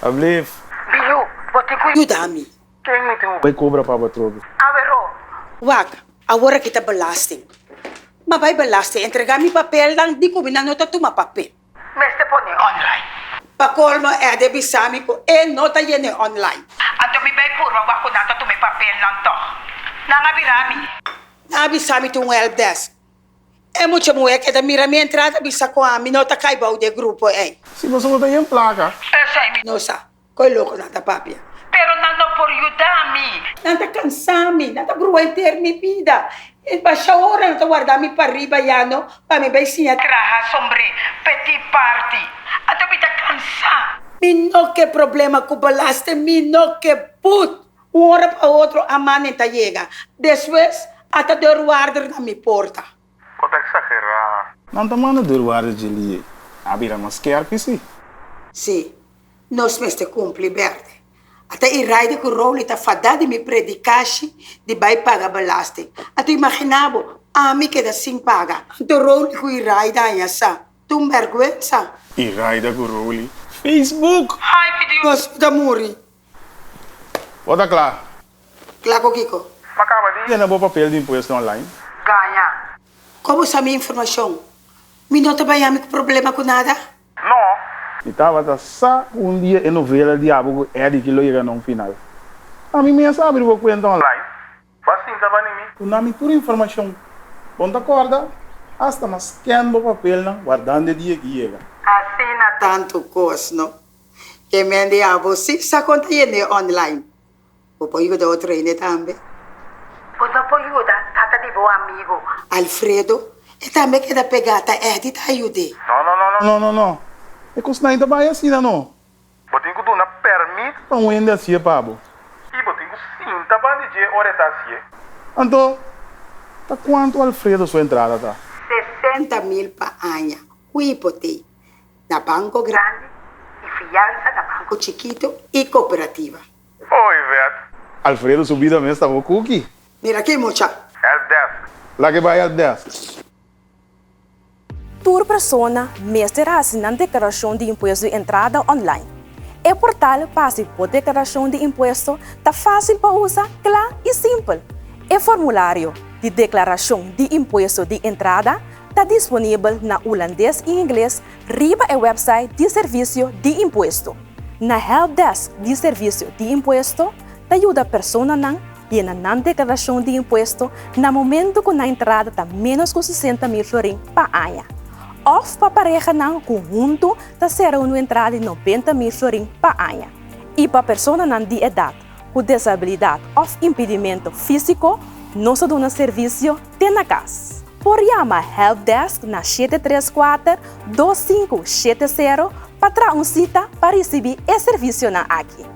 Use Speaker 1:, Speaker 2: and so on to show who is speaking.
Speaker 1: Ablief.
Speaker 2: Biyu, bo tin ku yuda mi.
Speaker 1: Ken mi tin ku bai kobra pa bo atrobe?
Speaker 2: Awero. Wak, awor aki ta belasting. Ma bai belasting entrega mi papelnan di ku mi nan no ta tuma papel. Mester pone online. Pa colmo Ede bisa mi cu e no ta yene online. Anto mi bay purba wak cu nan ta tuma e papelnan toch. Nan a bira mi. Nan a bisa mi tin un helpdesk. E mucha muhe keda mira mi entrada bisa cu ami no ta cay bou di e grupo ey.
Speaker 1: Si boso no ta yen placa.
Speaker 2: Esey mi no sa. Koe loko nan ta papia. Pero nan no por yuda mi. Nan ta kansa mi, nan ta brua henter mi bida. E basha ora nan ta warda mi pariba ya no pa mi bai siña traha sombré petit parti. Anto mi ta kansa. Mi no ke problema ku belasting, mi no ke but. Un ora pa otro a manen ta yega. Despues a ta deurwaarder na mi porta.
Speaker 1: Bo ta exagerá. Nan ta manda deurwaarder dje lié. A bira mas skerpi si.
Speaker 2: Sí, nos mester cumpli berde. Ata Iraida cu Rowley ta fada di mi predicashi di bay paga belasting. Anto imagina bo, ami keda sin paga. Anto Rowley cu Iraida haña sa. Ta un berguensa.
Speaker 1: Iraida cu Rowley, Facebook!
Speaker 2: Ay, mi Dios, mi ta muri.
Speaker 1: Bo ta kla?
Speaker 2: Kla ku kiko?
Speaker 1: M'a kaba di yena bo papel di impuesto online.
Speaker 2: Gaña. Komo sa mi informashon? Mi no ta baña mi ku problema ku nada?
Speaker 1: No. Mi tabata sa ku un dia e novela di abo ku Eddie ki lo yega na un final. Ami mes a abri bo kuenta online. Bo a sinta bani mi. Duna mi tur informashon. Bo no ta kòrda? Asta m'a scan bo papelnan wardando e dia ki yega.
Speaker 2: Asina tantu kos, no? Ke men di abo si sa kon ta yende online. Bo por yuda otro hende tambe. Bo no por yuda tata di bo amigo Alfredo? E tambe keda pegá ta Eddie ta ayud'é.
Speaker 1: No no no no no no no e kosnan ta bai asina no. Bo tin ku duna pèrmit pa un hende hasié pa bo. I bo tin ku sinta bandi dje ora e ta hasié. Anto, ta kuantu Alfredo su entrada ta?
Speaker 2: 60 mil pa aña ku hipotek na banko grandi i fiansa na banko chikitu i kooperativa.
Speaker 1: Oh, Yvette. Alfredo su bida mes ta bo cookie.
Speaker 2: Mira aki mucha.
Speaker 1: Help desk. Laga e bai help desk.
Speaker 3: Tur persona mester hasi nan deklarashon di impuesto di entrada online. E portal pa hasi bo deklarashon di impuesto ta fásil pa usa, kla i simpel. E formulario di deklarashon di impuesto di entrada ta disponibel na hulandes i ingles riba e website di Servisio di Impuesto. Na Helpdesk di Servisio di Impuesto ta yuda personanan yena nan deklarashon di impuesto na momentu ku nan entrada ta ménos ku 60 mil florin pa aña. Òf pa parehanan ku huntu ta sera un entrada di 90 mil florin pa aña. I pa personanan di edat ku desabilidat òf impedimento físiko, nos ta duna servisio te na kas. Por yama Helpdesk na 734 2570 pa traha un sita pa risibí e servisionan aki.